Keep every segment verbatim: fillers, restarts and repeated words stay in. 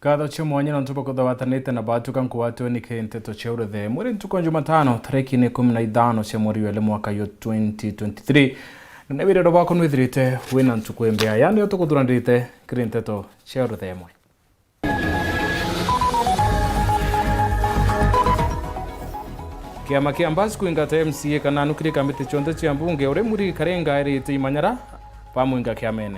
Nkatho cia mwanya nontu bwa kwithirwa watanite na batuka nkugwatwe ni kiri nteto cia urethe. Mwiri ntuku ya Jumatano, tariki ni ikumi na ithano cia mweri wa iri mwaka yo twenty twenty-three. Na ni wiriro bwakwa nwithirite wina ntuku imbea, yani utukuthuranirite kiri nteto cia urethe imwe. Kiama kia Mbas kwingata M C A kananu kiri kamiti cionthe cia mbunge, uria Murigi Karinga airite imanyara bamwinga kiamene.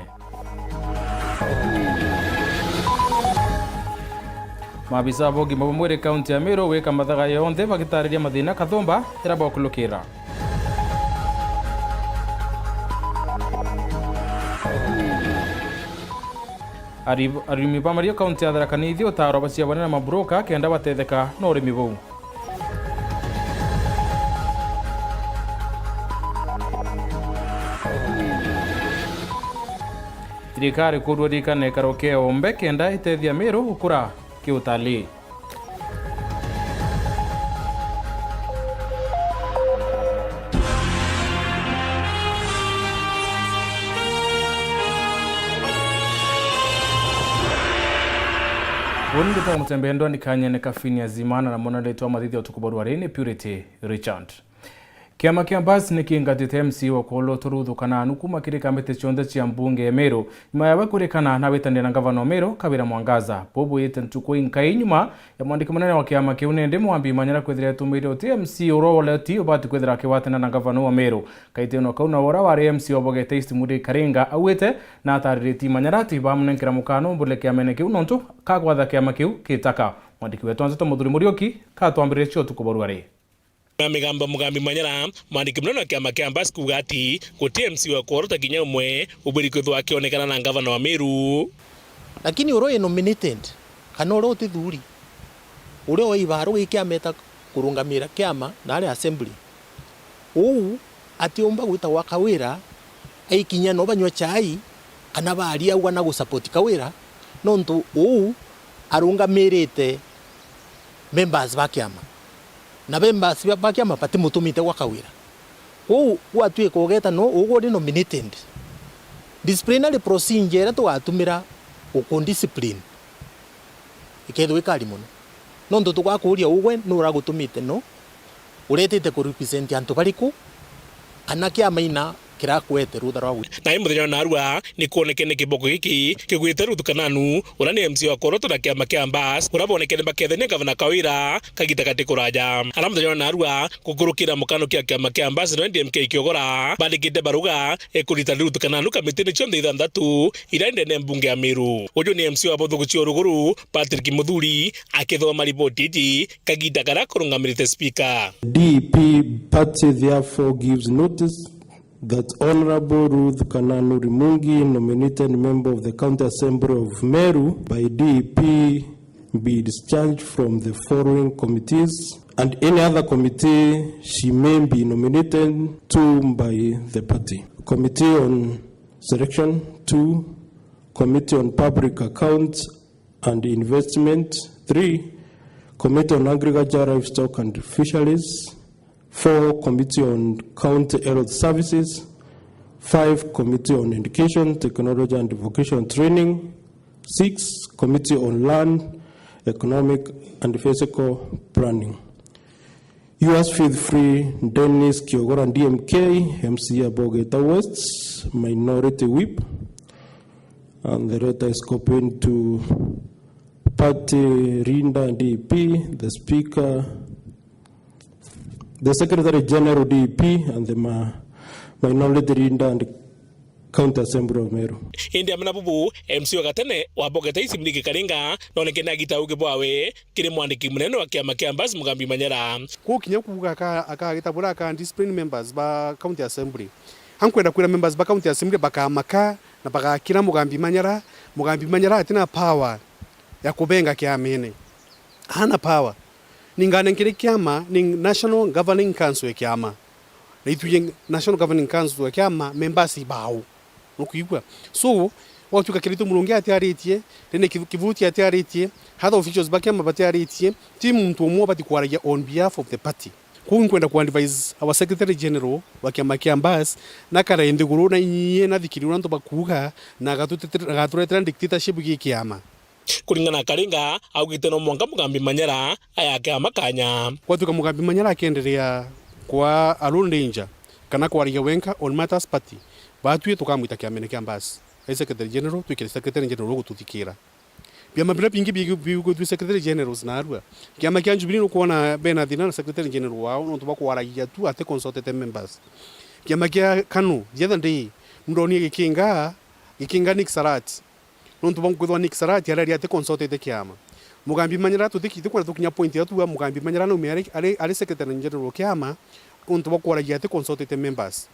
Maabisa ba ugima bwa mwiri kaunti ya Meru gwika mathaga yonthe bagitariria mathina kathumba ira bakulukira. Ari-, arimi ba mario kaunti ya Tharaka Nithi utaarwa baciabane na mabroka kenda batetheka na urimi buu. Thirikari kurua rikana ikaro kia ombe kenda itethia Meru gukura kiutalii. Uni ndita mutembee ndwani kanyene ka Phineas Imana na mwana ritwa mathithia utuku bwa rwari ni Purity Richard. Kiama kia Mbas ni kingatite M C A wa Kwoloto Ruth Kananu kuma kiri kamiti cionthe cia mbunge ya Meru, nyuma yawe kurikana na witanire na ngavana wa Meru, Kawira Mwangaza. Bubu bwite ntuku inkai nyuma ya mwandiki munene wa kiama kiu, nindi Mwambi Manyara kwithira etumire uti M C A uria wole uti ubati kwithira akigwatana na ngavana wa Meru. Kaitino kau na uria wari M C A wa Bogeta East Murigi Karinga augite na atariritie Manyara ati bamunenkera mukana umbule kiamene kiu nontu kakwatha kiama kiu kitaka. Mwandiki wetu wa nteto Muthuri Muriuki katwambiririe cio utuku bwa rwari. Na Migamba Mugambi Manyara, mwandiki munene wa kiama kia Mbas kuuga ati guti M C A wa Kwoloto kinya umwe ubwiri kwithwa akionekana na ngavana wa Meru. Lakini uria wi nominated, kana uria utithuri, uria wi ibaru gi kiama eta kurungamira kiama na ari assembly, uu atiumba gwita gwa Kawira aikinya no banyua chai kana baaria auga na gusupport Kawira, nontu uu arungamirite members ba kiama. Na members ba, ba kiama batimutumite gwa Kawira. Kwou gwatuika ugeta no ugwe uri nominated, disciplinary procedure iria tugatumira gukudiscipline ikethirwa ikari mono. Nontu tugakuria ugwe nu uragutumite no, uretite kurepresent antu bariku, kana kiama ina kirakwete rutha rwa gwita. Nae muthenya wa narua, ni kwonekene kiboko giki kigwite Ruth Kananu, uria ni M C A wa Kwoloto na kiama kia Mbas, uria bonekene bakethania na Gavana Kawira kagita gati kuraja. Aria muthenya wa narua, gukurukira mukanuki wa kiama kia Mbas na D M K Kiogora, bandikite baruga ikurita Ruth Kananu kamitini cionthe ithanthatu iria ndene mbunge ya Meru. Uju ni M C A wa Buthugucio Ruguru, Patrick Muthuri, akithoma riboti iji kagita karia kurungamirite spika. D P party therefore gives notice that Honourable Ruth Kananu Rimungi, nominated member of the County Assembly of Meru by D P, be discharged from the following committees and any other committee she may be nominated to by the party. Committee on Selection, two. Committee on Public Accounts and Investment, three. Committee on Agriculture, Livestock and Fisheries, four. Committee on County Health Services, five. Committee on Education, Technology and Vocational Training, six. Committee on Land, Economic and Physical Planning. Yours faithfully, Dennis Kiogora, D M K, M C A Bogeta West, Minority Whip, and the letter is copied to Party Leader, D P, the Speaker, the Secretary General, D P, and the ma-, Minority Leader and County Assembly of Meru. Indi amwe na bubu, M C A wa gatene wa Bogeta East Murigi Karinga nonekene agita uge bwawe kiri mwandiki munene wa kiama kia Mbas Mugambi Manyara. Kuu kinya kuuga aka-, akagita buria aka discipline members ba County Assembly. Ankwenda kwira members ba County Assembly bakamaka na bagakira Mugambi Manyara. Mugambi Manyara atina power ya kubenga kiamene. Hana power. Ninga nenkire kiama ni National Governing Council ya kiama. Na ithuye National Governing Council ya kiama members ibao. Nukwigua? So, gwatuika Kiraitu Murungi atiaritie, Rene Kivu-, Kivuti atiaritie, other officials ba kiama batiaritie, ti muntu umwe ubati kwaragia on behalf of the party. Kwou nkwenda ku advise our Secretary General wa kiama kia Mbas, na akare nthiguru na inyie na thikiri uria antu bakuuga, na agatutetera-, agaturetera dictatorship gi kiama. Kuringana na Karinga, augite no mwanka Mugambi Manyara ayake ama kanya. Gwatuika Mugambi Manyara akenderea kwa a lone ranger kana kwaragia wenka on matters party, batwi tukamwita kiamene kia Mbas. Ai Secretary General, twikire Secretary General ugututhikira. Biama biria bingi bi-, bigwitwi Secretary Generals naarua. Kiama kia Jubilee nukwona bena thina na Secretary General wao nontu bwa kwaragia tu ati consulted members. Kiama kia KANU, the other day, ndonire gikinga, gikinga Nick Sarat. Nontu bwa kwithwa Nick Sarat areria ati consulted kiama. Mugambi Manyara tutikite kwenda tukinya point ya tuga Mugambi Manyara naume ari, ari, ari Secretary General kiama, nontu bwa kwaragia ati consulted members.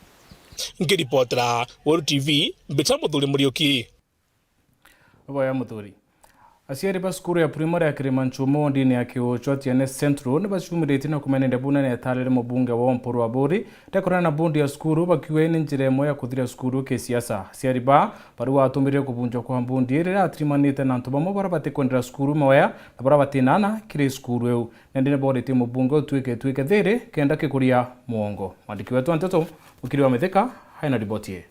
Nkiripotera Weru T V, mbicha Muthuri Muriuki. Boya Muthuri. Aciari ba cukuru ya primary ya Kirimanchumo ndini ya Kiuchwa Tiene Central ni bacumiritie na kumenende bunene tarire mubunge wa Mpuru Aburi ndekorana na bondi ya cukuru bakiuga ni njira imwe ya kuthiria cukuru kisiasa. Aciari ba bari watumire kubunjwa kwa bondi iri atirimanite na antu bamwe bara batikwendera cukuru mawea na bara batinana kiri cukuru iu. Nende ni boritie mubunge utwike twike thiri kenda kikuria mwongo. Mwandiki wetu wa nteto Mukiri wa Mithika aina riboti ii.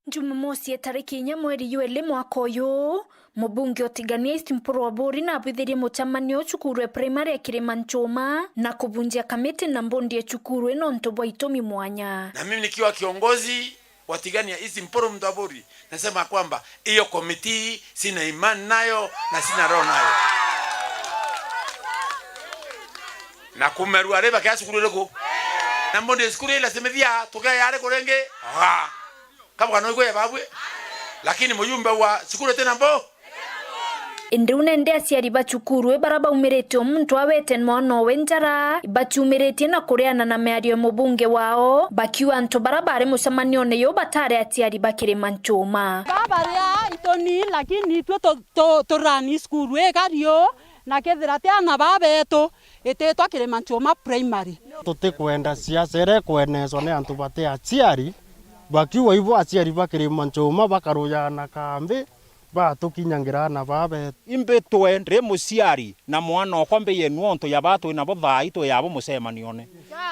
Jumamosi ya tariki inya mweri jwa iri mwaka uyu, mubunge o Tigania East Mpuru Aburi nabwithirie mucemanio cukuru ya primary ya Kirimanchuma na kubunjia kamiti na mbondi ya cukuru ino nontu bwa itumi mwanya. Na mimi nikiwa kiongozi wa Tigania East Mpuru Mtu Aburi, nasema kwamba hiyo komiti sina imani nayo na sina roho nayo. Na kumerua riba kia cukuru iriku? Na mbondi ya cukuru ila simithia tuke yari kuringi? Oga. Kabuga no igwe babwe. Lakini mujumbe wa cukuru tena mbo. Indi u nende aciari ba cukuru i bara baumirite o muntu awete mwana owe njara, baciumiritie na kureana na miario ya mubunge wao, bakiuga antu bara bari mucemanione yu batari aciari ba Kirimanchuma. Babaria itoni, lakini itwe tu-, tu-, turani cukuru ikario, na kethira ti ana babetu, ititwa Kirimanchuma Primary. Tutikwenda siasa iria ikwenecwa ni antu bati aciari, bakiuga ibo aciari ba Kirimanchuma bakarujana kambi, batukinyangira ana babetu. Imbi twe ndi muciari na mwana okwa mbi yenu ontu ya ba twi nabo thaa ii twi yabo mucemanione.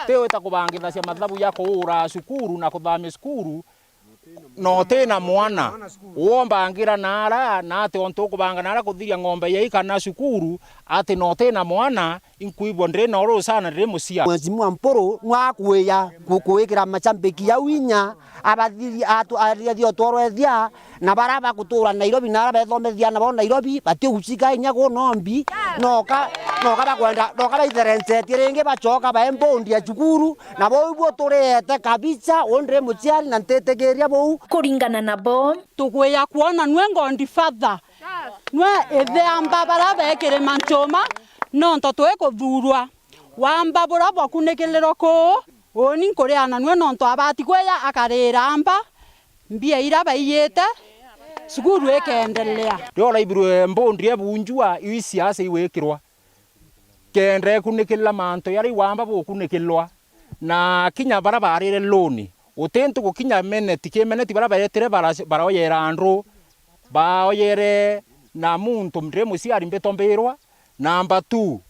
Ti wita kubangithacia mathabu ya kuura cukuru na kuthamia cukuru, na uti na mwana, wombangira naara, na ati ontu ukubanga naara kuthiria ng'ombe yai kana cukuru, ati na uti na mwana, inkwigua ndiri na uru sana ndiri muciari. Mheshimiwa Mpuru nwakwija ku-, kuikira macambiki jau inya, abathiri-, atu-, athithia utworo ethia, na bara bagutura Nairobi, na ara bethomethia nabo Nairobi, batiucika inya ku nombi, noka, noka bakwenda, noka baitherence ringi bacoka bae mbondi ya cukuru, na bou ibuo turiete kabisa, u ndiri muciari na ntitikiria bou. Kuringana nabo, tugwia kwona nwe godfather, nwe ithe amba bara be Kirimanchuma, nontu twikuthurwa, wamba bura bwakunikilirwa kuu, uni nkuriana nwe nontu abati kwija akarira amba mbia ira baiyite, cukuru ikendelea. Riu uraibirwe mbondi ebunjua, iu isiasa igwikirwa. Kenda ikunikirira mantu jaria iwamba bukunikirwa, na kinya bara barire loan, uti ntuku kinya meneti ki meneti bara baretire bara-, baroyera andu, baoyere na muntu ndi muciari mbitombirwa. Number two,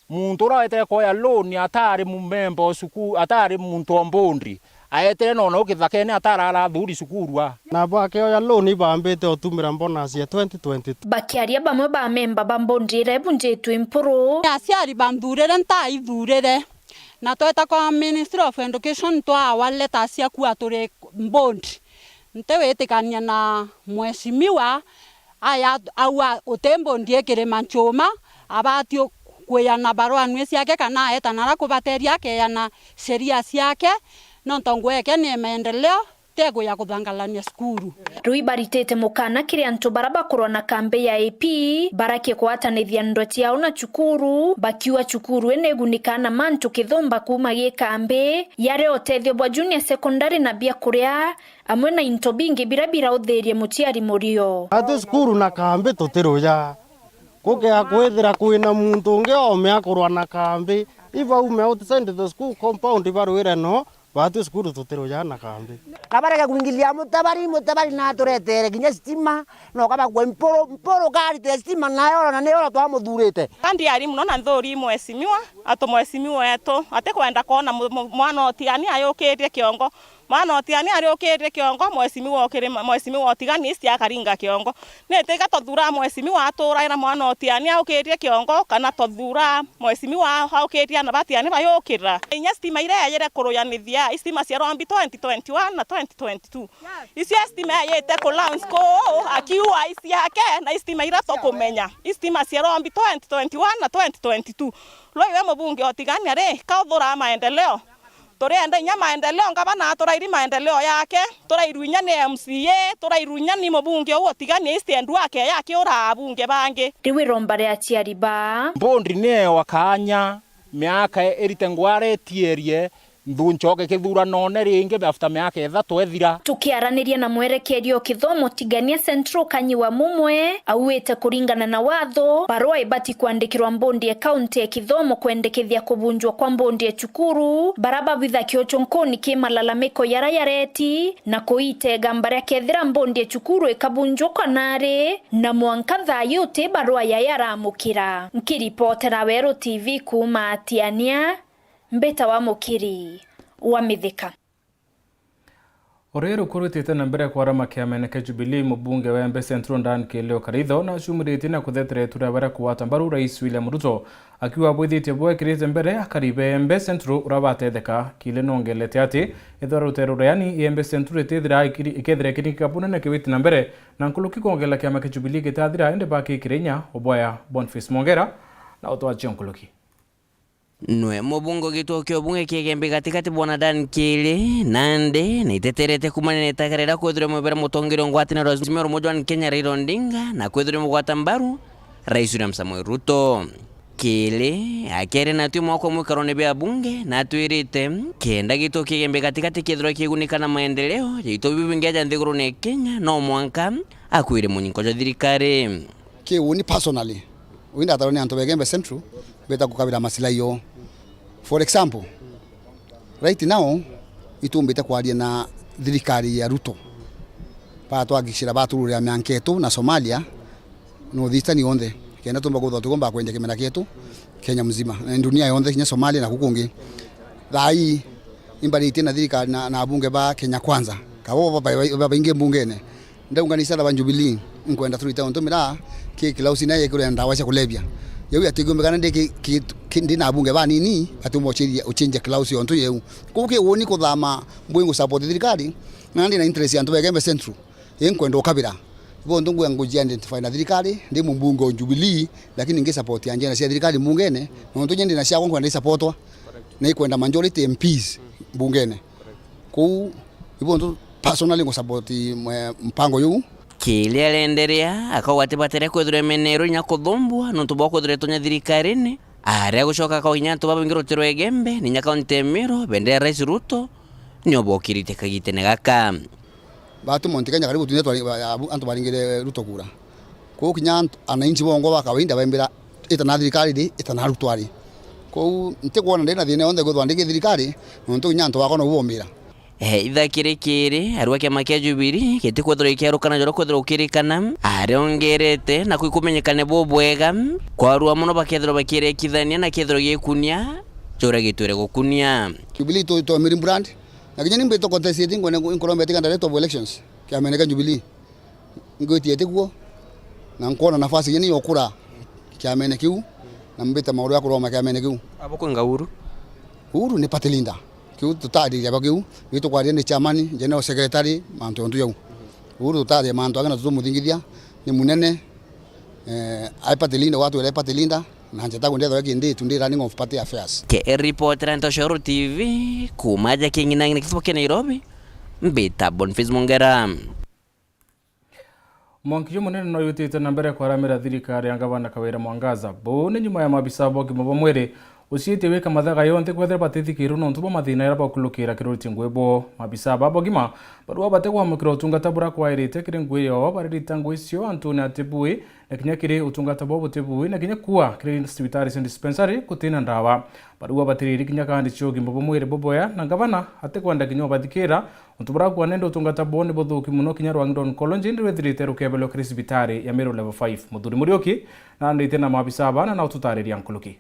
muntu uria wetere kuoya loan atari mumemba o cukuru, atari muntu o mbondi, aetere nona u kithakene atari arathuri cukuru a. Na bakioya loan ibambite utumira bonus ya twenty twenty-two. Bakiaria bamwe ba memba ba mbondi iria ibunjitwe Mpuru. Aciari banthurire ntaithurire, na tweta kwa Ministry of Education twaawa letters cia kuuga turi mbondi. Ntiwitikania na mheshimiwa aya auga uti mbondi ikiri Manchuma, abati u-, kwiana barua nui ciake kana aeta nara kubateria akeana sheria ciake, nontu nguo yake ni ya maendeleo, ti ya kuthangalania cukuru. Riu ibaritite mukana kiri antu bara bakurwa na kambi ya A P, barakie kugwatanithia ndwa ciao na cukuru, bakiuga cukuru ii ni igunikaa na mantu kithumba kuuma gi kambi, yari utethio bwa junior secondary na biakuria, amwe na into bingi bira birauthirie muciari murio. Ati cukuru na kambi tutiruja. Gukea kwithira kwina muntu ungi oome akurwa na kambi, ibaume outside the school compound barwire no, batwi cukuru tutiruja na kambi. Na bareke kwingithia mutabari, mutabari naturetere kinya stima, na ukaba kwa Mpuru, Mpuru karitire stima nayo oro na niyo oro twamuthurite. Kandi ari muno na nthuri mheshimiwa, atu mheshimiwa wetu, atikwenda kwona mu-, mu-, mwana utigani ayukirie kiongo. Mwana o Tiania ariukitie kiongo, mheshimiwa ukiri-, mheshimiwa Otigania East akaringa kiongo. Ni tiga tuthuraa mheshimiwa aturaira mwana o Tiania aukitie kiongo, kana tuthuraa mheshimiwa aukitie ana ba Tiania bayukira. Inya stima iria yajire kurujanithia, i stima cia Rombi twenty twenty-one na twenty twenty-two. Icio stima yajite ku launch kuu, akiua ici yake, na i stima iria tukumenya. I stima cia Rombi twenty twenty-one na twenty twenty-two. Rui we mubunge Otigania ri, ka uthuraa maendeleo? Turienda inya maendeleo, ngavana aturairi maendeleo yake, turairwa inya ni M C A, turairwa inya ni mubunge uu Otigania East endu ake yakiura abunge bangi. Riu iromba ria aciari ba. Mbondi ni ewa kaanya, miaka irite ngwara itierie, nthu ncoke kithuranone ringi after miaka ithatu ethira. Tukiaraniria na mwerekeria o kithomo Tigania Central Kanyi wa Mumwe, auite kuringana na watho, barua ibati kwandikirwa mbondi ya kaunti ya kithomo kwendekethia kubunjwa kwa mbondi ya cukuru, bara babithakia ucunkuni ki malalamiko yara yareti, na kuite igamba ria kethira mbondi ya cukuru ikabunjwa kwa nari, na mwanka thaa yuti barua ya yaramukira. Nkiripotera Weru T V kuuma Tiania, mbita wa Mukiri wa Mithika. Uria ruku rwitite na mbere kwarama kiamene kia Jubilee, mubunge wa Embe Central Dan Kiili o Karitho nacumiritie na kutheteretu ria baria kugwata mbaru Rais William Ruto, akiuga abwithitie bwekirite mbere akari ba Embe Central uria batetheka. Kiili nongelete ati ethira rutere ruria yani Embe Central itithira ikiri-, ikethira ikiringika bunene kiwiti na mbere, na nkuruki kwongela kiama kia Jubilee gitathira indi bakikire inya. Ubwaya Boniface Mongera na utwachia nkuruki. Nwe mubunge ugitwa kio bunge kia Igembe Gatigati, bwana Dan Kiili, nandi naiteterete kumania na itaka riria kwithirwe mwibera mutongeria ngwataniro ya Azimio la Umoja One Kenya Raila Odinga na kwithirwe mugwata mbaru Rais William Samoei Ruto. Kiili akiaria natwi mwako mwikarone bia bunge na atwirite kenda gitwa kia Igembe Gatigati kithirwa kigunika na maendeleo jaito biu bingi aja nthigurune ya Kenya, no mwanka akwire munyinko jwa thirikari. Kiu ni personally, uu ndatarwa ni antu ba Igembe Central beta kukabira masilai yoo. For example, right now, itumbite kwaria na thirikari ya Ruto, batwagicira batururira mianka yetu na Somalia, North Eastern yonthe, kenda tumba kwithirwa tukomba kwendia kimera kietu Kenya mzima, na dunia yonthe, kinya Somalia na kuku kungi. Thaa ii, imbaritie na thirikari na, na abunge ba Kenya Kwanza, kabo ba, ba, ba, baingi mbungene. Ndaunganisa na ba Jubilee, nkwenda turite untu mira ki Klaus naye kuri ndawa cia kulevya. Yau atigiumbikana ndi ki, ki, ki, ndi na abunge banini, ati umba ucenjia, ucenjia Klaus yontu yeu. Kuu ki uuni kuthama mbui ngu support thirikari, na ndi na interest ya antu ba Igembe Central. Inkwenda ukabira. Ibo ntu ngwe nguji identify na thirikari, ndi mumbunge o Jubilee, lakini ngi support agenda cia thirikari mbungene, na untu nyende na ciakwa nkwenda isupportwa, na ikwenda majority M Ps mbungene. Kuu, ibo ntu personally ngu support mwe-, mpango yuu. Kiili arenderea, akauga ati batere kwithirwa imeneerwe inya kuthumbua nontu bwa kwithirwa itonya thirikarine, aria gucoka akauga inya antu babaingi ruti rwa Igembe, na inya kaunti ya Meru, bendera ya Rais Ruto, nio bokirite kagitene gaka. Batuma Mount Kenya karibu twinthe twari-, ba-, abu-, antu baringire Ruto kura. Kuu kinya antu, ananchi bongwa ba kawaida baimbira, ita na thirikari ri, ita na Ruto ari. Kuu ntikwona ndi na thina yonthe kwithirwa ndi ki thirikari, nontu kinya antu bakwa nobu bombira. Eh, itha kiri kiri, arua kiama kia Jubilee gitikwithirwa gikiarukana joria kwithirwa gukirikana, aria ongerete na kwikumenyekane bubwega, kwarua mono bakethirwa bakirekithania na kethirwa gikunia joria gitwire gukunia. Jubilee tu-, twamiri brand, na kinya ni mbito contest iti ngwene nkurombe tika director of elections kiamene kia Jubilee. Ngwitie iti kuo, na nkwona nafasi yeni yokura kiamene kiu, na mbite mauru ya kuroma kiamene kiu. Abo kwinga Uhuru? Uhuru ni party leader. Kiu tutariria ba kiu, ni tukwaria ni chairman, general secretary, mantu yontu yau. Uhuru tutariria mantu angi na tutumuthingithia, ni munene, eh, ai party leader, watwira ai party leader, na njeta kwendethwa kindi tu ndi running of party affairs. Ke report ra Ntoshoro T V, kuma ja Kingi na Ngina Kitubo kia Nairobi, mbita Boniface Mongera. Mwanki jumunene no yutite na mbere kwaramira thirikari ya ngavana Kawira Mwangaza. Buu ni nyuma ya maabisa ba ugima bwa mwiri uciitie gwika mathaga yonthe kwethira batithikirwe nontu bwa mathina jaria bakulukira kiruriti ngugi bwoo. Maabisa ba ugima barua bati kwamukira utungata buria kwairite kiri ngugi yoo, baririta ngugi cio antune ati bui, na kinya kiri utungata bwoo buti bui, na kinya kuua kiri cibitari cia dispensary gutina ndawa. Barua batiriri kinya kandi cia ugima bwa mwiri bubwea, na ngavana atikwenda kinya ubathikira, untu buria akuona indi utungata bwoo ni buthuuki mono, kinya rwa Ngdon Kolonji ndi rwithirite rukebelwa kiri cibitari ya Meru Level five. Muthuri Muriuki naandite na maabisa bana na ututariria nkuruki.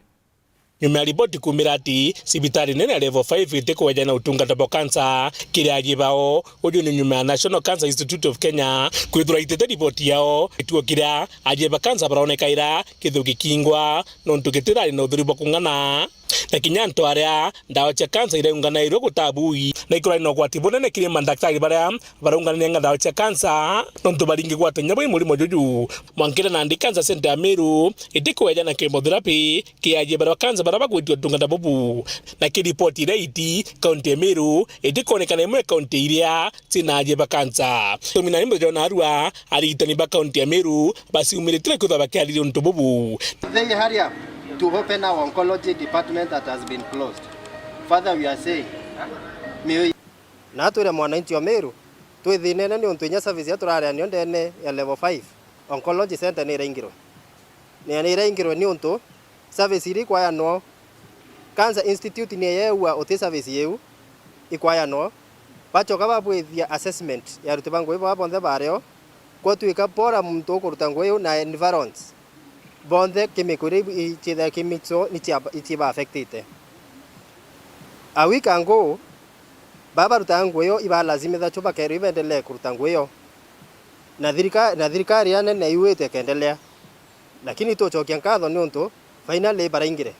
Nyuma ya riboti kuumira ati cibitari nene ya level five itikweja na utungata bwa kansa kiri aajie bao, uju ni nyuma ya National Cancer Institute of Kenya kwithirwa itite riboti yao gituo kiria aajie ba kansa baronekaira kithuki kingwa nontu gitirari na utheri bwa kung'ana. Na kinya antu aria ndawa cia kansa iraunganairwe gutaa bui na ikurari na ugwati bunene kiri mandaktari baria baraunganania ndawa cia kansa, nontu baringigwatania bwi murimo juju. Mwankire nandi Cancer Center ya Meru itikweja na chemotherapy kiri aajie baria ba kansa baria bagwitio utungata bubu. Na kiri ripoti iria iti, kaunti ya Meru itikwonekana imwe kaunti iria cina aajie ba kansa. Tumina ni muthenya narua arigitani ba kaunti ya Meru baciumiritire kwithirwa bakiariria untu bubu. They hurry up to open our oncology department that has been closed. Further, we are saying, mioyo Na twire mwananchi o Meru, twi thiinene niuntu inya service iria turaria nio ndene ya level five, oncology center ni iraingirwe. Ni, ni iraingirwe niuntu service iria ikwayanwa, Cancer Institute ni yeeua uti service iu ikwayanwa, bachoka babwithia assessment ya aruti ba ngugi baa bonthe bario, kwotwika bora muntu ukuruta ngugi iu na environs bonthe chemical iria ichithagia chemical ni chia, ichiba affectite. A week ago, baa barutaga nguo iyo ibalazimitha cho bakerwa ibendelee kuruta nguo iyo, na thirika-, na thirikari ya nene iuite ikendelea. Lakini tucokia nkatho niuntu finally baraingire.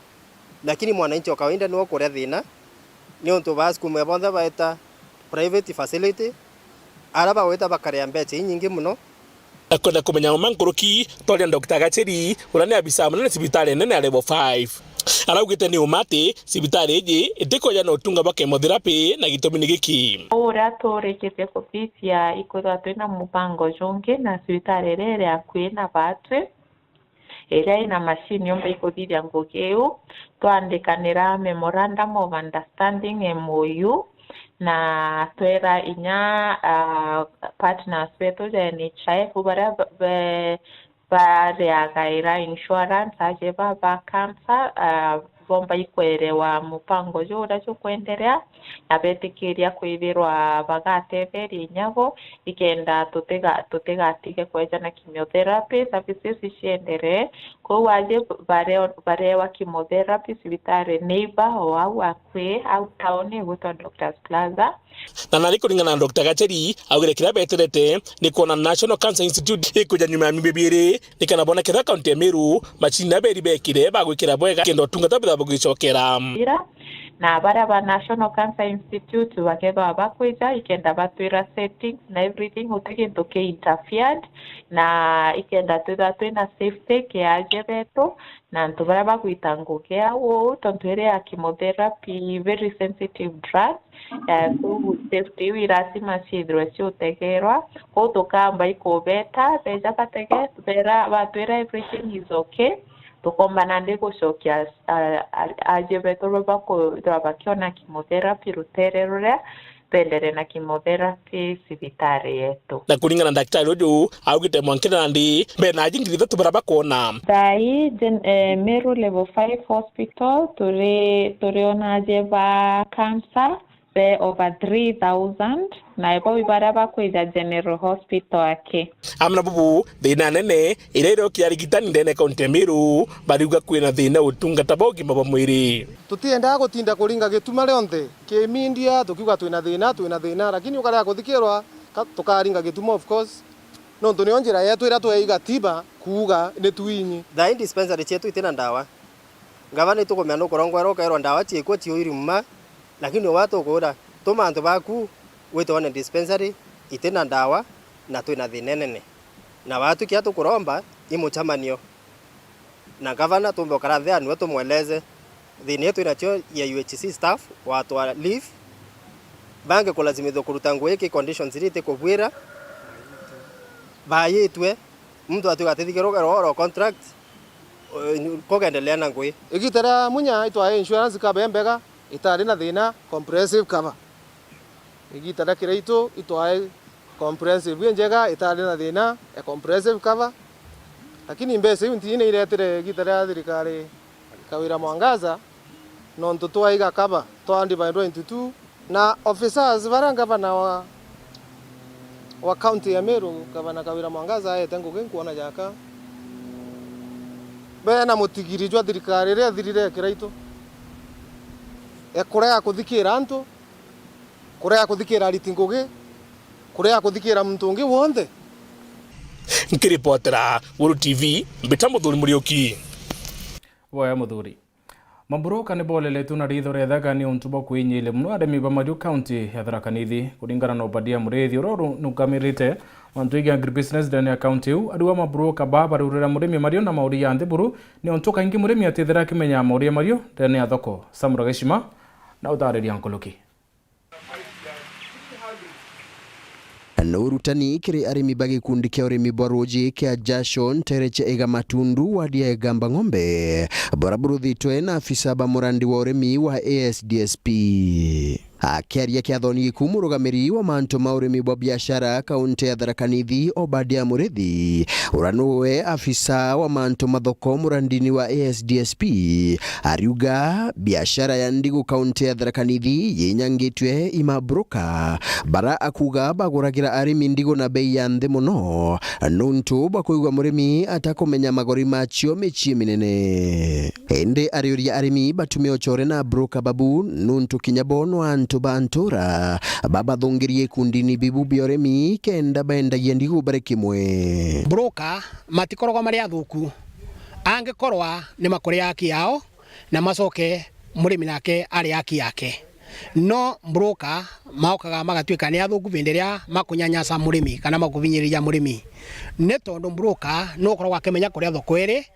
Lakini mwananchi o kawaida niwe ukuria thina niuntu baa skume bonthe baeta private facility, aria bagwita bakaria mbecha inyingi mono. Na kwenda kumenya uma nkuruki, twaria Doctor Gacheri, uria ni abisa munene cibitari nene ya Level five. Araugite ni uma ati cibitari iji itikweja na utunga bwa chemotherapy, na gitumi ni giki. Uria turikitie kuthithia, ikwithirwa twina mubango jungi na cibitari iria iri akui na batwi, iria ina machine yumba ikuthithia ngugi iu, twandikanira memorandum of understanding, M O U, na twera inya, ah, partners betu ja N H I F baria ba-, be-, bareagaira insurance aje ba, ba cancer, ah, bomba ikwerewa mupango juu uria jukwenderea, na betikiria kwithirwa bagatetheria inya bo, ikenda tutiga-, tutigatige kweja na chemotherapy services icienderee. Kwou aje bare-, barewa chemotherapy cibitari neighbor o au akui, au tauni igwitwa Doctors Plaza. Na nari kuringana na Doctor Gacheri, augire kiria beterete ni kwona National Cancer Institute ikwija nyuma ya mibi biiri, ni kana bone kethira kaunti ya Meru, machini na beri bekire bagwikira bwega kenda utungata bwithirwa bugicokera. Ira, na baria ba National Cancer Institute bakethirwa bakwija, ikenda batwira settings na everything, uti gintu ki interfered, na ikenda twithirwa twina safety ki aje betu, na antu baria bagwita ngugi au uu, tontu iri ya chemotherapy, very sensitive drug, eh, kwou safety iu ilasima ciithirwe ciutegerwa. Kwou tukamba ikubeta, beja batege, bera, batwira everything is okay, tukomba nandi gucokia, ah, ah, aje betu baria bakwithirwa bakiona chemotherapy rutere ruria, bendere na chemotherapy cibitari yetu. Na kuringana na ndaktari uju, augite mwankire nandi bena aji ngiri ithatu baria bakwona. Thaa ii, Gen-, eh, Meru Level five Hospital, turi, turiona aje ba cancer be over three thousand, na ibo ibaria bakwija General Hospital aki. Amwe na bubu, thina nene iria irokia arigitani ndene kaunti ya Meru, bariuga kwina thina utungata bwa ugima bwa mwiri. Tutiendaga gutinda kuringa gituma rionthe ki media tukiuga twina thina, twina thina, lakini ukarega kuthikirwa, ka-, tukaringa gituma, of course, nontu niyo njira yetu iria twei gatiba kuuga ni twinyi. Thaa ii dispensary cietu itina ndawa. Ngavana itukumenya nukurongwerwa ukairwa ndawa ciikwo ciuiri mma, lakini uwe atukwira, tuma antu baku wite one dispensary itina ndawa na twina thina inene. Na watu kia tukuromba i mucemanio na ngavana, tumbe ukara nthi anwe tumweleze thina ii twinacio ya U H C staff watwa leave, bangi kulazimithwa kuruta ngugi ki conditions iria itikubwira, bayitwe, muntu atuika atithikirwa oro contract, eh, kugendelea na ngugi. Igita ria Munya itwae insurance cover imbega, itari na thina, comprehensive cover. Igita ria Kiraitu itwae comprehensive injega, itari na thina ya comprehensive cover. Lakini mbeca iu nti ni iretire igita ria thirikari Kawira Mwangaza, nontu twaiga cover, twa divide into two, na officers baria ngavana wa, wa county ya Meru, Gavana Kawira Mwangaza aete ngugi nkwona jaka, bena mutigiri jwa thirikari iria ithirire ya Kiraitu. E, kurega kuthikira antu, kurega kuthikira ariti ngugi, kurega kuthikira muntu ungi wonthe. Nkiripotera Weru T V, mbita Muthuri Muriuki. Boya Muthuri. Maburoka ni boleletwe na ritho ria ithaka niuntu bwa kwinyiiria mono arimi ba mariu kaunti ya Tharaka Nithi. Kuringana na Obadia Muriithi, uria urungamirite mantu jegii agribusiness ndene ya kaunti iu, ariuga maburoka baa barurira murimi mariu na mauria ya nthi buru, niuntu kaingi murimi atithira akimenya mauria mariu ndene ya thoko. Samura Geshima na utariria nkuruki. Na urutani kiri arimi ba gikundi kia urimi bwa ruuji kia Jasho ntere cia Iga Matundu, wadi ya Igamba Ng'ombe, bura buruthitwe na afisa ba murandi wa urimi wa A S D S P. Akiaria kiathoni giku, murugamiri wa mantu ma urimi bwa biashara kaunti ya Tharaka Nithi, Obadia Murithi, uria niwe afisa wa mantu ma thoko murandini wa A S D S P, ariuga biashara ya ndigu kaunti ya Tharaka Nithi yinyangitwe i mabroka, bara akuga baguragira arimi ndigu na bei ya nthi mono, nuntu bwa kwigua murimi atakumenya magori macio micii minene. Indi ariuria arimi batume uchore na broka babu, nuntu kinya bo no antu ba ntura babathungirie ikundini bibu bia urimi kenda bendagia ndigu bari kimwe. Broka matikoragwa mari athuku, angikorwa ni makuria aki yao na macoke murimi nake ari aki yake. No broka maukaga magatuika ni athuku vindi iria makunyanyasa murimi kana makuvinyiriria murimi, ni tondu broka nukoragwa akimenya kuria thoko iri,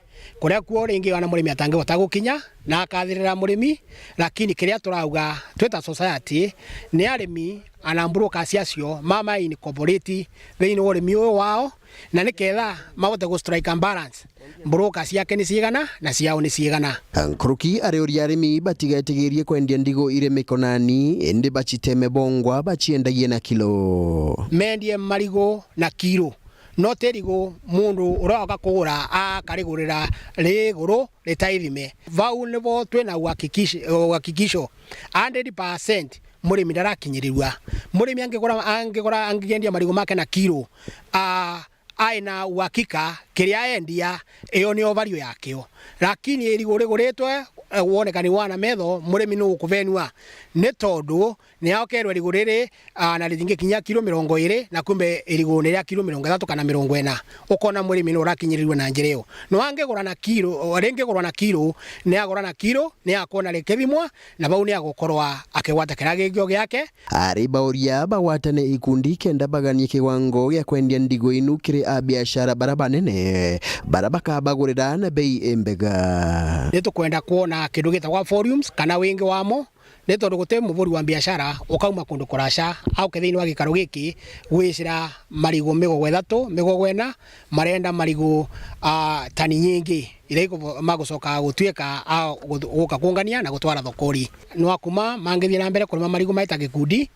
kuria kuo ringi ona murimi atangivota gukinya na akathirira murimi. Lakini kiria turauga twi ta society, ni arimi ana brokers acio mama incorporate thiini wa urimi uyu wao, na niketha mabote gu strike a balance, broker ciake ni ciigana na ciao ni ciigana. Nkuruki ariuria arimi batigetigirie kwendia ndigu iri mikonani, indi baciteme bongwa baciendagie na kilo. Mendie marigu na kilo, no ti irigu mundu uria oka kugura akarigurira ri iguru ritaithime. Vau nivo twina uhakikisho, uhakikisho hundred percent murimi ndarakinyirirua. Murimi angigura, angigura, angigendia marigu make na kilo, a, aina uhakika kiria endia, iyo nio value yakio. Lakini irigu riguritwe, eh, wonekani wa na metho, murimi nugukuvenua. Ni tondu ni aokerwe irigu riri, ah, na ritingikinyia kilo mirongo iri, na kumbe irigu ni ria kilo mirongo ithatu kana mirongo ina. Ukona murimi ni urakinyirirue na njira iyo. No angigura na kilo, o, ringigurwa na kilo, ni agura na kilo, ni akwona rikithimwa, na vau ni agukorwa akigwata kiria gikio giake. Ari bauria bagwatane ikundi kenda baganie kiwango gia kwendia ndigu inu kiri abiashara bara banene, bara bakabagurira na bei imbega. Ni tukwenda kwona kindu gitagwa volumes kana wingi wamo, ni tondu guti muburi wa biashara ukauma kundu kuraca auke thiini wa gikaro giki gwicira marigu migogo ithatu, migogo ina, marenda marigu, ah, tani nyingi iria iku-, magucoka gutuika a gu-, guka kungania na gutwara thokori. No akuma mangithie na mbere kurima marigu maita gikundi,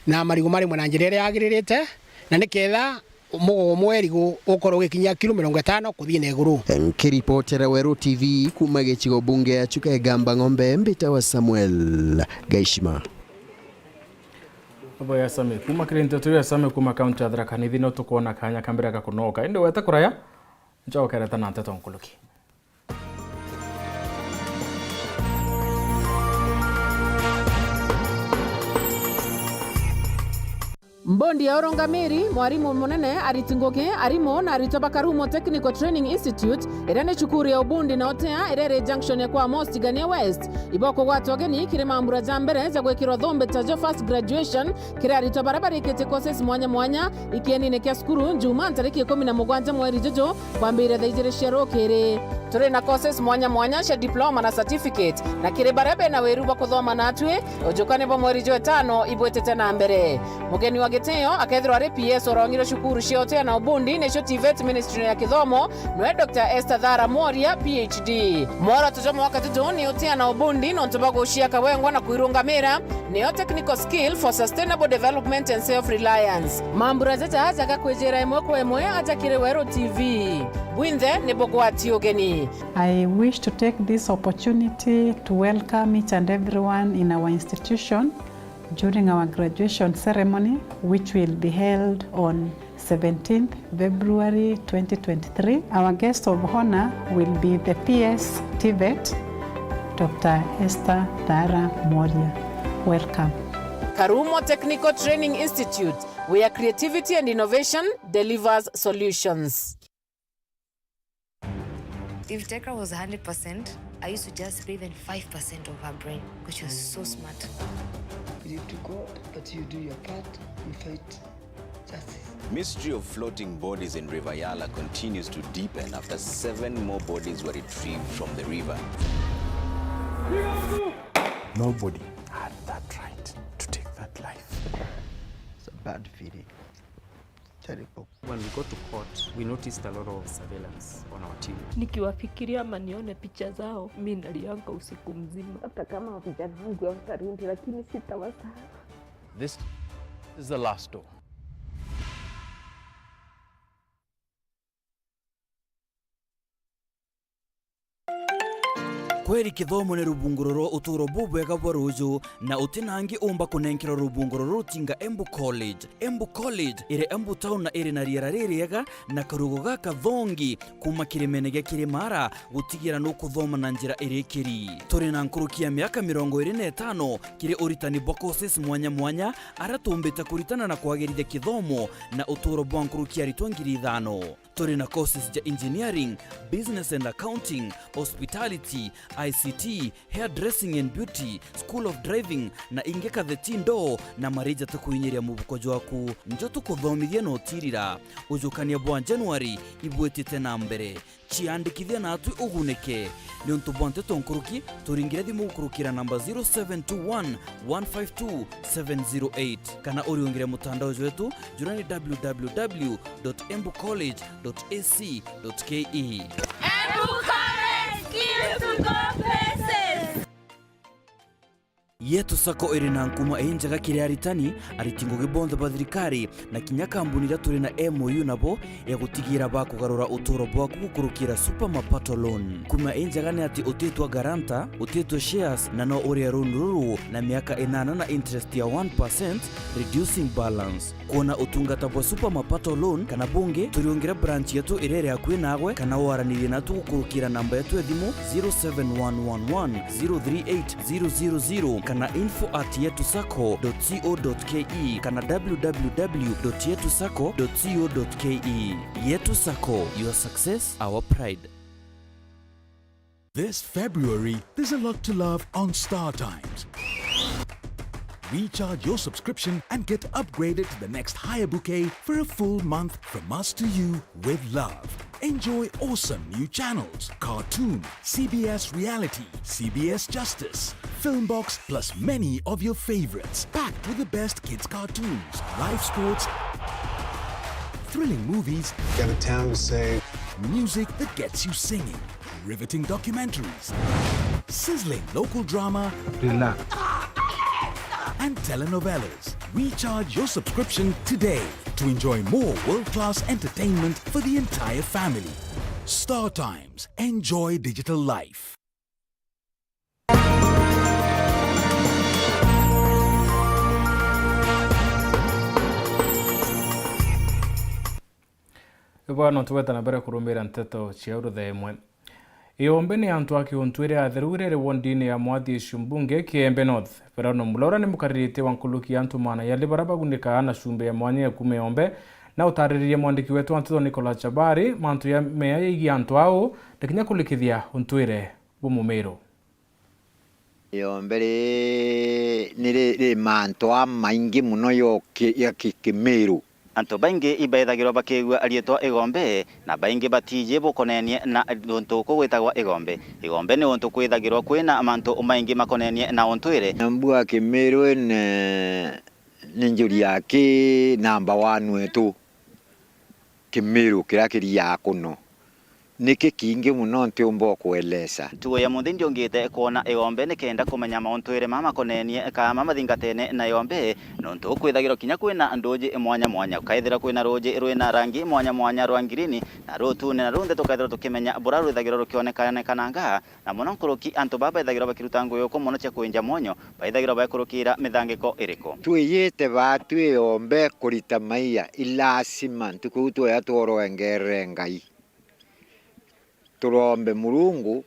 na marigu marimwe na njira iria yagiririte, na niketha mugogo umwe wa irigu ukorwo ugikinyia kilo mirongo itano kuthii na iguru. Nkiripotera Weru T V kuma gicigo bunge ya Chuka Igamba Ng'ombe, mbitawa Samuel Gaishima. Abo ya Sami, kuma kiri nteto ya Sami kuma kaunti ya Tharaka Nithi, no tukwona kanya ka mbere ga kunoka. Indi wete kuraya, ncokerete na nteto nkuruki. Mbondi ya urungamiri, mwarimu munene, ariti ngugi, arimu na aritwa ba Karumo Technical Training Institute, iria ni cukuru ya ubundi na utea iria iri junction ya kwa Mostigania West, ibokugwata ugeni kiri mambura ja mbere ja gwikirwa thumbi ta jo first graduation kiri aritwa baria barikitie courses mwanya mwanya ikienine kia cukuru Njuma ntariki ikumi na mugwanja mweri juju, kwambiria thaa ijiri cia rukiri. Turi na courses mwanya mwanya cia diploma na certificate, na kiri baria bena wiru bwa kuthoma natwi, ujukani bwa mweri jwa itano ibwitite na mbere. Mugeni wa gitio akethirwa ari P S urongire cukuru cia utia na ubundi, nicio TVET Ministry ya Kithomo, nwe Doctor Esther Thara Mworia, P H D. Mworoto jwa mwaka juju ni utia na ubundi nontu bwa guciaka wengwa na kwirungamira, niyo technical skill for sustainable development and self-reliance. Mambura jaja jaga kwijira imwe kwa imwe aja kiri Weru T V. Bwinthe ni bugwati ugeni. I wish to take this opportunity to welcome each and everyone in our institution during our graduation ceremony, which will be held on seventeenth February twenty twenty-three. Our guest of honor will be the P S TVET, Doctor Esther Dara Moria. Welcome. Karumo Technical Training Institute, where creativity and innovation delivers solutions. If Tekra was a hundred percent, I used to just pay even five percent of her brain, because she was so smart. Believe to God that you do your part and fight justice. Mystery of floating bodies in River Yala continues to deepen after seven more bodies were retrieved from the river. Nobody had that right to take that life. It's a bad feeling. Terrible. When we got to court, we noticed a lot of surveillance on our team. Nikiwafikiria ama nione picha zao, mi nalianga usiku mzima. Hata kama vijana wangu hawatarudi, lakini sitawasahau. This is the last door. Kweri kithomo ni rubunguro rwa uturo bubwega bwa ruju, na uti nangi umba kunenkerwa rubunguro ruru tinga Embu College. Embu College iri Embu town na iri na riera ririega na karugo gakathongi kuma kirimene gia Kirimara gutigira nukuthoma na njira irikiri. Turi na nkuruki ya miaka mirongo iri na itano kiri uritani bwa courses mwanya mwanya aria tumbite kuritana na kwagirithia kithomo na uturo bwa nkuruki aritwa ngiri ithano. Turi na courses ja engineering, business and accounting, hospitality, I C T, hairdressing and beauty, school of driving, na ingi katheti ndoo na marija tukuinyiria mubuko jwaku. Njo tukuthomithia na utirira. Ujukania bwa January ibwitite na mbere. Ciandikithia natwi ugunike. Niuntu bwa nteto nkuruki, turingire thimu gukurukira namba zero seven two one, one five two, seven zero eight, kana uriungire mutandao jwetu, jura ni w w w dot embu college dot a c dot k e. Embu College, skills to go places. Yetu Sacco iri na nkuma injega kiri aritani, ariti ngugi bonthe ba thirikari, na kinya kambuni iria turi na M O U nabo ya gutigira bakugarura uturo bwaku gukurukira Super Mapato Loan. Nkuma injega ni ati utitwa guarantor, utitwa shares, na no urie loan ruru na miaka inana na interest ya one percent, reducing balance. Kwona utungata bwa Super Mapato Loan kana bungi, turiungire branch yetu iria iri akui nagwe, kana waranirie natu gukurukira namba yetu ya thimu zero seven one one one zero three eight zero zero zero kana info at yetu sacco dot co dot k e kana w w w dot yetu sacco dot co dot k e. Yetu Sacco, your success, our pride. This February, there's a lot to love on Star Times. Recharge your subscription and get upgraded to the next higher bouquet for a full month from us to you with love. Enjoy awesome new channels, cartoon, C B S Reality, C B S Justice, Filmbox, plus many of your favorites, packed with the best kids cartoons, live sports, thrilling movies, Got a town to save. Music that gets you singing, riveting documentaries, sizzling local drama, Relax. and telenovelas. Recharge your subscription today to enjoy more world-class entertainment for the entire family. Star Times. Enjoy digital life. Ibwana tugweta na mbere kurumira nteto cia uruthe imwe. Iombe ni antu a Kiuntwire atheru iria iri wondini ya Mwathi Icuu mbunge Kiembe North. Verano Mulaura ni mukaririte wa nkuruki ya antu maana yali bara bagunikaa na cumbi ya mwanya ya kuuma Iombe, na utariririe mwandiki wetu wa nteto Nicholas Chabari mantu ya meya yegie antu au, na kinya kurikithia untwire bwa Mumiru. Iombe ri-, ni ri-, ri mantu amaingi muno yo ki-, ya ki-, Kimiru. Antu baingi ibaithagirwa bakiigua riitwa Igombe, na baingi batiji bukonenie na untu kugwitagwa Igombe. Igombe ni untu kwithagirwa kwina mantu maingi makonenie na untwire. Mbua Kimiru ni, ni njuri ya ki namba one wetu. Kimiru kiria kiriaa kuno. Niki kingi muno ntiumba kueleza. Ntugo ya munthi ndiungite kwona Igombe nikenda kumenya mauntwire mama makonenie kana mama mathingatene na Igombe, nontu kwithagirwa kinya kwina nduji mwanya mwanya. Ukaithira kwina ruji rwina rangi mwanya mwanya rwa ngirini, na rutune, na runthe tukaithirwa tukimenya bura rwithagirwa rukionekanekanaga, na muno nkuruki antu baa baithagirwa bakiruta ngugi uku muno cia kwinja mwonyo, baithagirwa baikurukira mithangiko iriku? Twiyite baatu Igombe kurita maiya, i lazima ntuku iu twaya tworoengerere Ngai. Turombe Murungu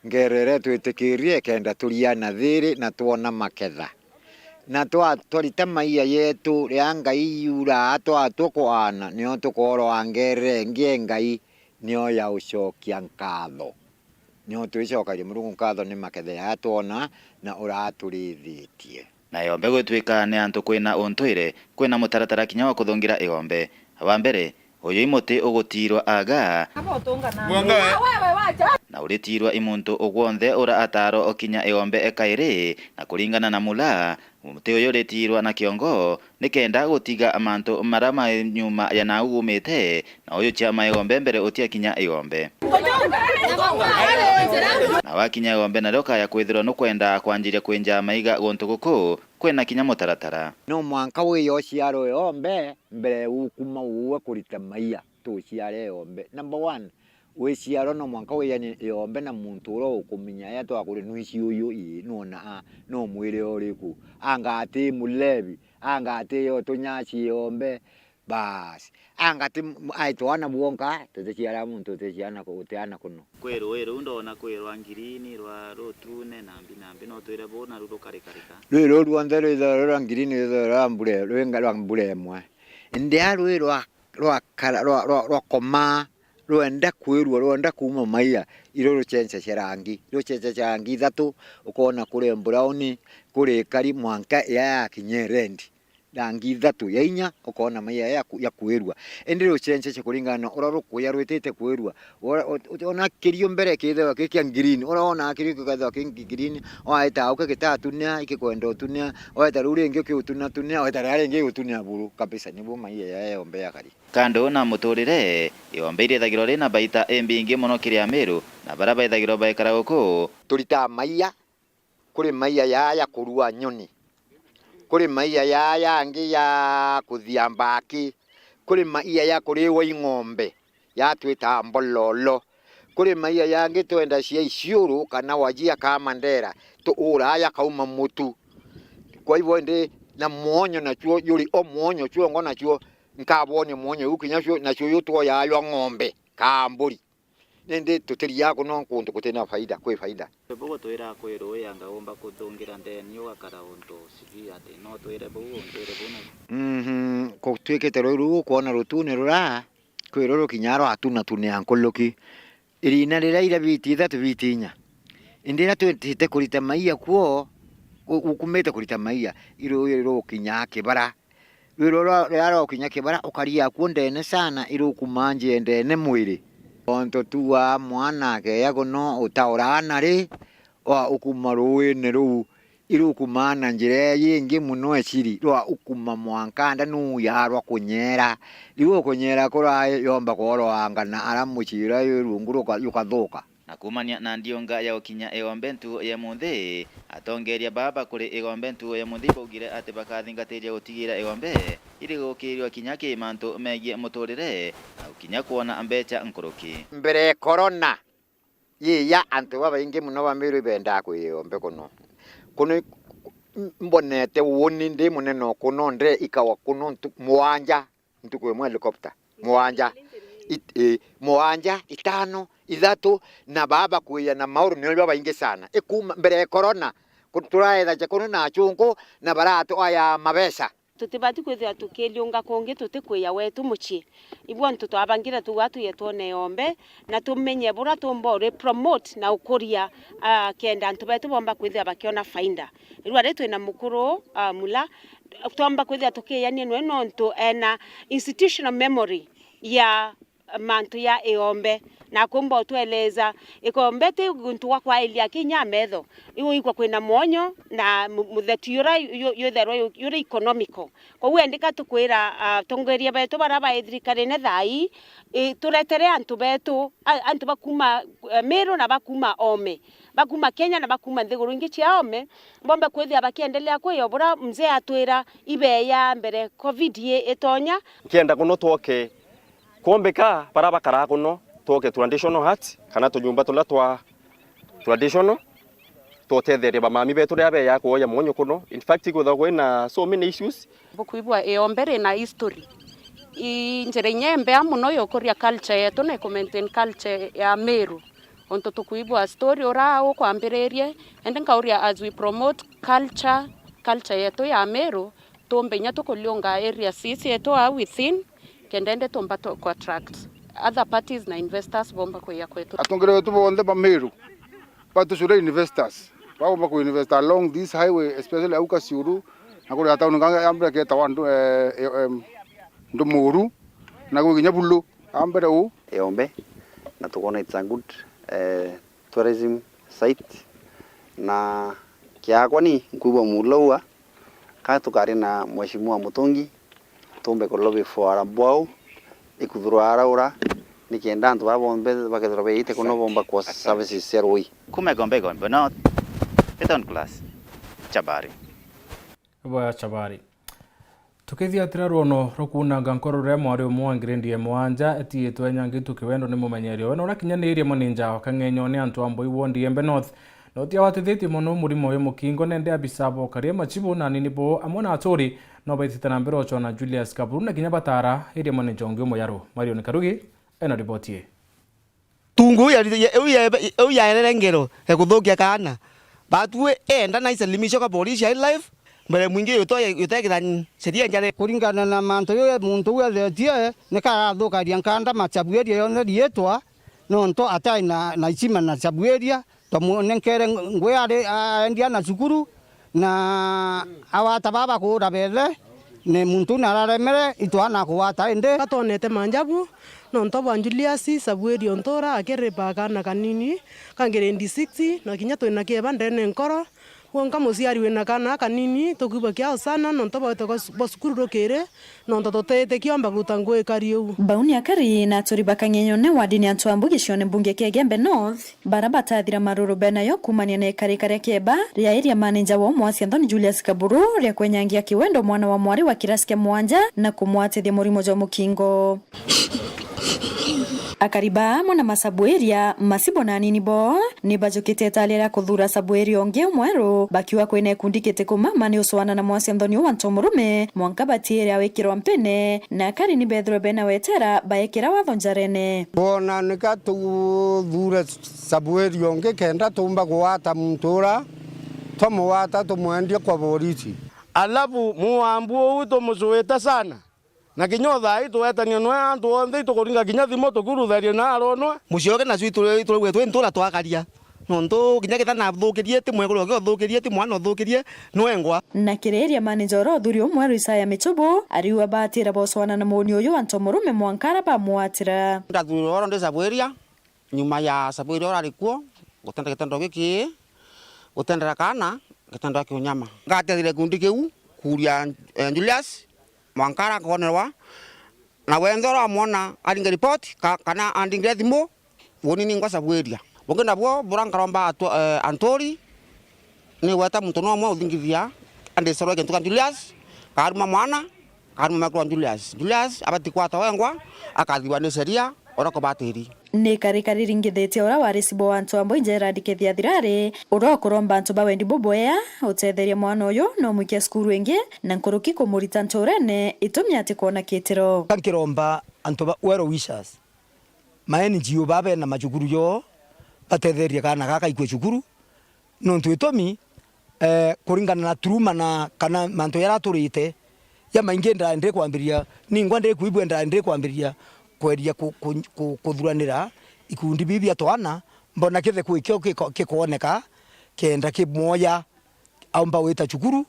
Ngerere twitikirie kenda turia na thiri na twona maketha. Na twa-, twarita maia yetu, ria Ngai yuraa twatua kwaana, nio tukoorwa ngerere ingi e Ngai, nio ya ucokia nkatho. Nio twicokagia Murungu nkatho ni maketha jaa twona na uraturithitie. Na iombe gwitwika ni antu kwina untwire, kwina mutaratara kinya wa kuthungira iombe. Wa mbere, uyu i muti ugutiirwa aga, na uritiirwa i muntu ugwonthe ura ataarwa ukinya iombe kairi, na kuringana na mula, muti uyu uritiirwa na kiongo, nikenda gutiga mantu mara ma nyuma ya nau gumite, na uyu ciama iombe mbere utiakinya iombe. Na wakinya iombe nario kaya kwithirwa nukwenda kwanjiria kwinja maiga guntu guku, kwina kinya mutaratara. No mwanka wiya uciarwe iombe mbere ukuma uwe kurita maia tuciare iombe. Number one, wiciarwa no mwanka wiyanie iombe na muntu uria ukumenya ya twakuri nwisi uyu ii, nwona a, no mwire uriku. Anga ati mulevi, anga ati yo tunyaci iombe. Baasi. Anga ti m-, ai twana bwonka, tuticiara muntu, tuticiana ku-, utiana kuno. Kwi rui ruu ndona kwi rwa ngirini, rwa rutune, nambi, nambi, no twire buu naru rukarikarika. Rui ruu rwonthe rwithagirwa rwa ngirini, rwithagirwa rwa mbura, rwinga rwa mbura imwe. Indi a rui rwa, rwa kara-, rwa, rwa, rwa komaa, rwenda kwirua, rwenda kuuma maia, irio rucencecia rangi, rucencecia rangi ithatu, ukoona kuri mburauni, kuri ikari, mwanka ya yakinya red. Rangi ithatu ya inya, ukoona maia ya ku-, ya kwirua. Indi rucencecia kuringana na uria rukuya rwitite kwirua. Ura-, u-, u-, ona kiriu mbere kithagwa ki kia ngirini, uria wonaga kiriu gikethagwa ki ngi-, ngirini, waeta au kigita tunia, ikikwenda utunia, waeta riu ringi ukiutunia tunia, waeta riria ringi igutunia buru kabisa, nibu maia ya yombe ya kari. Kando na muturire, iombe irithagirwa rina baita imbingi mono kiri Amiru, na baria baithagirwa baikara guku. Turitaa maia, kuri maia jaa ja kurua nyoni, kuri maia jaa jangi ja kuthia mbaki, kuri maia ja kuriwa i ng'ombe, jaa twitaa mbololo, kuri maia jangi twenda cia iciuru kana wajia kaa mandera, tuuraa jakauma mutu. Kwa hivyo indi na mwonyo nachuo juri o mwonyo chwongo nachuo nkabwonia mwonyo juu kinya chuo, nachuo ju twoyaa jwa ng'ombe kaa mburi. Nindi tutiriaa kuno kuntu kutina faida, kwi faida. Bugu twira kwi rui anga umba kuthungira ndeni ugakara untu sijui ati, no twire buu, untwire buu na Mhm, kutwikite rui ruu ukwona rutune ruraa, kwi ruru kinya rwatunatunia nkuluki. Irina riria ira biti ithatu biti inya. Indi riria twitite kurita maia kuo, u-, ukumite kurita maia, i rui rukinyaa kibara. Rwiro rwa, rwa, rwa gukinya kibara, ukaria kuo ndene sana, irukumaa njie ndene mwiri. Onto tuaa mwana akeya kuno, utauraa nari, wa ukuma ruuine ruu, irukumaa na njira ii ingi mono eciri, rwa ukuma mwanka nda nuu yarwa kunyera. Riu ukunyera kuraa yomba kworoanga na ara mucii uria wi rungu ruka-, jukathuka. Na kuumania na ndiunga ya gukinya Igombe ntugo ya munthi, atongeeria baa ba kuri Igombe ntugo ya munthi baugire ati bakathingatiria gutigiira Igombe irigukiirua kinya ki mantu megie muturire na gukinya kwona mbecha nkuruki. Mbere ya corona, yiya antu babaingi mono ba Meru ibendaa kwi Igombe kuno. Kuno i-, mbonete uuni ndi munene o kuno, ndire ikawa kuno ntu-, muanja. Ntuku imwe helicopter muanja, it-, ii, muanja, itano, ithatu, na baa bakwija na mauru nio babaingi sana. Ikuma mbere ya corona, ku-, turaethagia kunu na achunku na baratwaya mabesa. Tutibati kwithirwa tukiliunga kungi tutikwija wetu mucii. Ibu antu twabangire tuga tuye twone Igombe na tumenye buria tumba uri promote na ukuria, ah, kenda antu betu bomba kwithirwa bakiona faida. Riu ari twina mukuru, ah, Mula, twomba kwithira tukiyania nwe nontu ena institutional memory ya mantu ya Igombe, na akumba utweleza Igombe ti guntu gwa kwailia kinya metho, iu ikwa kwina mwonyo na mu-, mutheti ura yu-, yutherwa yu-, yuri economical. Koguo endika tukwira, ah, atongeria betu bara bai thirikarine thaa ii, i, turetere antu betu, a-, antu bakuma, eh, Meru na bakuma Ome, bakuma Kenya na bakuma nthiguru ingi cia Ome, bombe kwithia bakiendelea kwi o buria mzee atwira ibeya mbere covid i-, itonya. Nkienda kuno twoke kwombeka bara bakaraa kuno, twoke traditional hut, kana tunyumba turia twa traditional, twotetheria bamami betu riria beya kuoya mwonyo kuno. In fact, ikwithagwa kwina so many issues. Buku ibwa Igombe rina history. I njira inya imbea mono ya ukuria culture yetu na iku maintain culture ya Meru. Untu tukwigua story ura ukwambiririe, indi nkauria as we promote culture, culture yetu ya Meru, tumbe inya tukuliunga areas ici yetu aa within, kenda indi tumba tu, ku attract other parties na investors bomba kwija kwetu. Atongere betu bonthe ba Meru, batucure investors, baumba ku invest along this highway, especially au Kasiuru, na kuria town nganga ya mbere ketawa Ndu-, eh, eh, em, Ndumuru, na gwi kinya Bulu, a mbere uu. Yombe, na tukona it's a good, eh, tourism site, na kiakwa ni nkwigua mulo ua, ka tukari na Mheshimiwa Mutungi, tumbe ku lobby for ara bwau, ikuthurwa araura, nikenda antu bara bonthe bakethirwa beite kuno bomba kwa services cia rui. Kuma Igombe, Igombe North, Beton Class, Chabari. Bwa Chabari. Tukithiatira rwono rwa kuunanga nkoro ruria mwari umwe wa ngiredi ya mugwanja etiitwe enyangitwe kiwendo ni mumenyeria we na uria kinya ni area manager wa Kang'enyone antu a Mbui ward Igembe North, na utiawatithitie mono murimo uyu mukingo, nende abisa bokaria machibu na anini bo amwe na aturi no baitite na mbere uchwa na Julius Kaburu na kinya batara area manager ungi umwe ya ru. Marion Karugi ena riboti ii. Tungu iu ya, iu ya, iu yaerere ngero ya kuthukia kaana. Batue enda na isalimisho ka polisi ya wildlife, mbere mwingi yutwa, yutekithani sheria njare. Kuringana na mantu yu muntu uu ethetie, ni karathukaria nkanda machabu area yonthe riitwa, nontu atai na, na ichima na chabu area, twamunenkere ngui ari, aendia na cukuru, na awata baba kuura bethe, ni muntu nararemere itwana kuwata indi. Katwonete manjabu, nontu bwa Julius Sabueli Ontura akiripa kaana kanini ka grade six, na kinya twina kieba ndene nkoro. Kwonka muciari wina kaana kanini, tukwigua kiao sana, nontu bwete bwa cukuru rukiri, nontu tutitikiomba kuruta ngui ikari uu. Bau ni akari na aturi ba Kang'enyone wardini ya Ntwambu gicione mbunge kia Igembe North, bara batathira maruru benayo kuumania na ikarika ria kieba ria area manager wa umwe wa Sianthoni Julius Kaburu ria kwenyangia kiwendo mwana wa mwari wa kirasi kia mugwanja na kumwatithia murimo jwa mukingo. Akari ba amwe na masabu area, machibu na anini bo, ni bajukite italia ria kuthura sabu area ungi umweru, bakiuga kwina ikundi kiti kumama ni ucwana na mwasi Anthony wa Ntomurume, mwanka batiire awikirwa mpene, na akari ni bethirwe bena wetera baekira watho njarene. Twona nika tuthure sabu area ungi kenda tumba kuwata muntu ura, twamuwata tumwendie kwa borisi. Alafu muambu uu tumucuite sana. Na kinya o thaa ii twetanio nwe antu onthe itukuringa kinya thimu tukiurutharia na aronwe. Mucii oke nacio ituraigwe twi ntura twakaria. Nontu kinya kitha nathukirie ti mwekuru oke uthukirie ti mwana uthukirie nwengwa. Na kiri area manager uria uthuri umweru Isaya Michubu, ariuga batira bocwana na muuni uyu wa Ntomurume mwanka ara bamwatira. Ndathuri oro ndi sabu area. Nyuma ya sabu iria urari kuo, gutenda gitendo giki, gutendera kaana, gitendo gia kiunyama. Ngatethire gikundi kiu kuuria, eh, Julius, mwanka ara nkonerwa, na wenthe uramwona aringe report, ka-, kana andingire thimu, uuni ningwa sabu area. Bungi nabuo, bura nkaromba atu-, eh, anturi, ni gweta muntu no umwe uthingithia, andicorwe gintu kia Julius, karuma mwana, karuma mwekuru wa Julius. Julius abati kwata wengwa, akathirwa ni sheria, uria kubatiri. Ni karikari ringithitie uria wari cibo wa antu amwe Gerard Kithiathirari, uria ukuromba antu ba wendi bubwea utetheria mwana uyu na umwikia cukuru ingi, na nkuruki kumurita nturene, itumi ati kwona kitiro. Ka nkiromba antu ba well wishers, ma N G O baa bena macukuru joo, batetherie kaana gaka ikue cukuru, nontu itumi, eh, kuringana na turuma na kana mantu jaria aturite, jamaingi ndari ndikwambiriria, ningwa ndikuigua ndari ndikwambiriria kweria ku-, ku-, ku-, kuthuranira ikundi bibi bia twana, mbona kithe kwi kio giko-, gikwoneka, kenda kimwoya aumba gwita cukuru,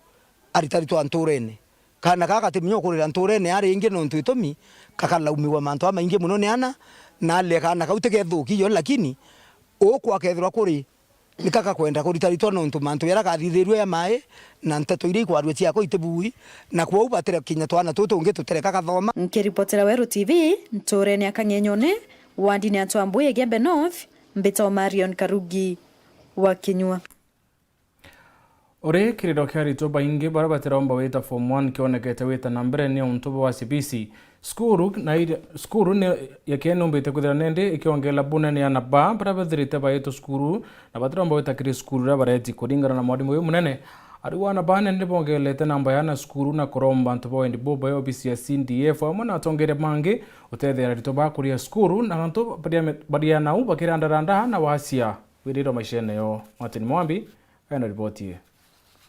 aritaritwa nturene. Kaana gaka gatimenya ukurira nturene ari ingi nontu itumi, gakalaumiwa mantu jamaingi mono ni ana, na aria kaana kau tikethuki jo, lakini ukwa kethirwa kuri nika gakwenda kuritaritwa nontu mantu jaria gathithirue ja mai na nteto iria ikwarua ciakwa itibui, na kwou batire kinya twana tutu tungi tutereka gathoma. Nkiripotera Weru T V, nturene ya Kang'enyone, wandini ya Twambui Igembe North, mbitagwa Marion Karugi wa Kinyua. Uri kiriro kia aritwa baingi baria batiromba wita form one kionekete wita na mbere ni untu bwa C B C. Cukuru na iria, cukuru ni yakieni numbite kwithira nindi ikiongela bunene ana ba baria bathirite baitwa cukuru na batiromba wita kiri cukuru iria bareti. Kuringana na mwarimu uyu munene, Ariu ana bane ni bongerete namba ya ana cukuru na kuromba antu ba wendi bubae obisi ya C D F amwe na atongeria mangi utethera aritwa ba kuria cukuru na antu baria, baria nau bakirandaranda na wasia wiriro maishene yo. Martin Mwambi ena riboti ii.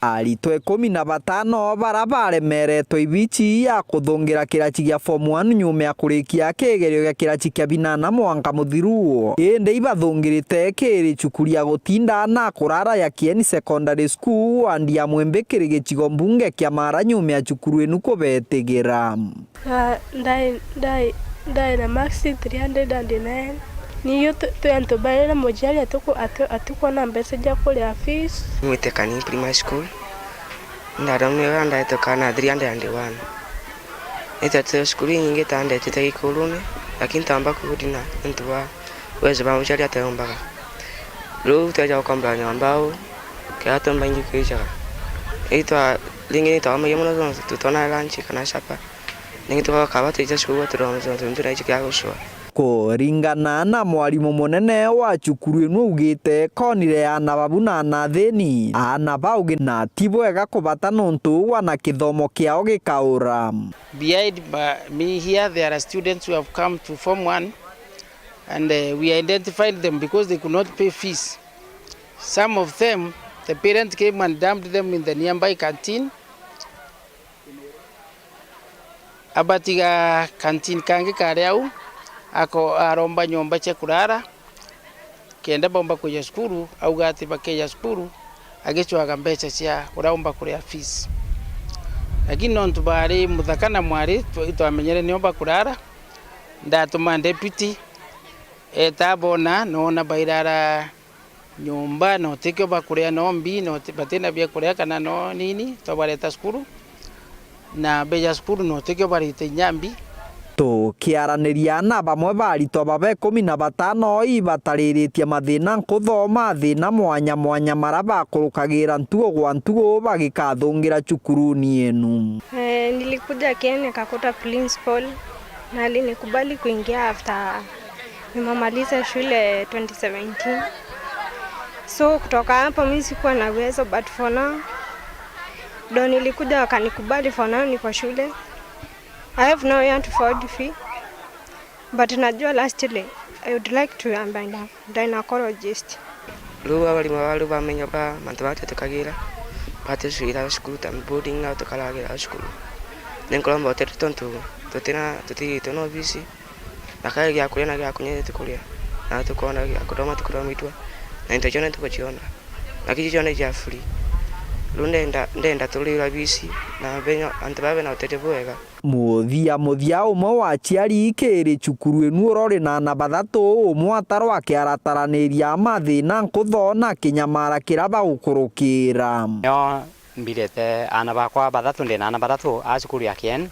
Aritwa ikumi na batano bara baremeretwe ibichi ya kuthungira kirachi gia form one nyuma ya kurikia kigerio gia kirachi kia binana mwanka muthiru. Indi ibathungirite kiri cukuru ya gutinda na kurara ya Kieni Secondary School, wandi ya Mwimbi kiri gicigo mbunge kia Mara nyuma ya cukuru inu kubetigira. Ah, ndai, ndai, ndai na marks three hundred and nine. Niyo tu, twi antu bairi na muciari atuku-, atu-, atukwona mbeca cia kuria fees. Mwite Kani Primary School. Ndathomire wega ndaituka na three hundred and one. Nitete cukuru inyingi ta ndetite gikurune, lakini ntamba kudina nontu bwa uwezo bwa muciari ateumbaga. Riu tweja gukomba nyomba au, kea tumba ingi kwijaga. Itwa, ringi nitwamagia mono tontu tutona lunch kana supper. Ningi tukakaba tuija cukuru tuthome tontu ntu naici kia gucua. Kuringana na mwarimu munene wa cukuru inu augite, konire aana babu na aana athini, aana baugi na ti bwega kubata nontu wana kithomo kiao gikaura. Behind my, me here, there are students who have come to form one, and, uh, we identified them because they could not pay fees. Some of them, the parents came and dumped them in the nearby canteen. Abatiga canteen kangi kari au, ako-, aromba nyomba cia kurara, kenda baumba kwija cukuru, auga ati bakeja cukuru, agicwaga mbeca cia uria umba kuria fees. Lakini nontu bari muthaka na mwari, twa-, itwamenyere nio bakurara, ndatuma deputy, eta abona, noona bairara nyomba, na utikio bakuria no mbi, na uti-, batina bia kuria kana no nini, twabareta cukuru, na beja cukuru, na utikio barite inya mbi. Tukiaraniria na bamwe ba aritwa baba ikumi na batano ibatariritie mathina nkuthoma, mathina mwanya mwanya mara bakurukagira ntugo gwa ntugo bagikathungira cukuruni inu. Eh, nilikuja Kenya nikakuta principal na alinikubali kuingia after nimemaliza shule twenty seventeen. So kutoka hapo mi sikuwa na uwezo, but for now, ndo nilikuja wakanikubali, for now niko shule. I have no year to afford fee, but najua lastly I would like to be a gynecologist. Riu abarimu aba riu bamenya ba mantu baria twetikagira, batucwira cukuru ta boarding na tukaragira cukuru. Ni nkuromba utethio tontu tutina, tutiritwe na obisi, na kari gia kuria na gia kunywa titukuria, na tukoona gia kuthoma tukuthomithua, na into cionthe tuguciona, na kiji cionthe cia free. Riu ndenda, ndenda turirwe obisi na benya antu baa bena utethio bwega. Muthia muthia, umwe wa aciari kiri cukuru inu urori na aana bathatu, umwe atarwa akiarataraniria mathina nkutho na kinyamara kiria bagukurukira. Nio mbirite aana bakwa bathatu, ndi na aana bathatu a cukuru ya Kien.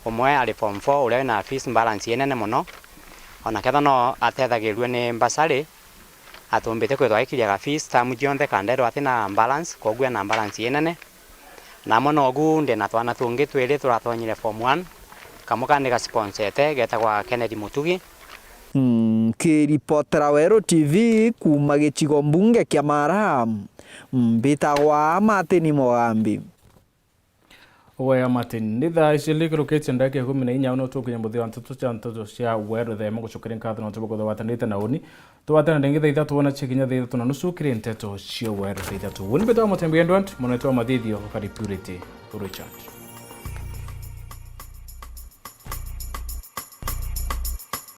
Umwe ari form four, uria wina fees balance inene mono. Ona kethira no atethagirue ni bursary, atumbite kwithwa aikiria ga fees term cionthe, kanderwa atina balance, koguo ena balance inene. Na amwe nogu ndi na twana tungi twiri turatonyire form one, kamwe kandi gasponsete, getagwa Kennedy Mutugi. Nkiripotera Weru T V kuuma gicigo mbunge kia Mara, mbitagwa Martin Mugambi. Wea Martin, ni thaa icio likurukitie ndagika ikumi na inya, no tukinya muthia wa nteto cia, nteto cia Weru. Thema gucokeria nkatho nontu bwa kwithirwa watanite na uni. Twatana ringi thaa ithatu wona cia kinya thaa ithatu na nusu kiri nteto cia Weru thaa ithatu. Uni mbitagwa Mutembi Edward, munetwa Mathithio, ukari Purity Richard.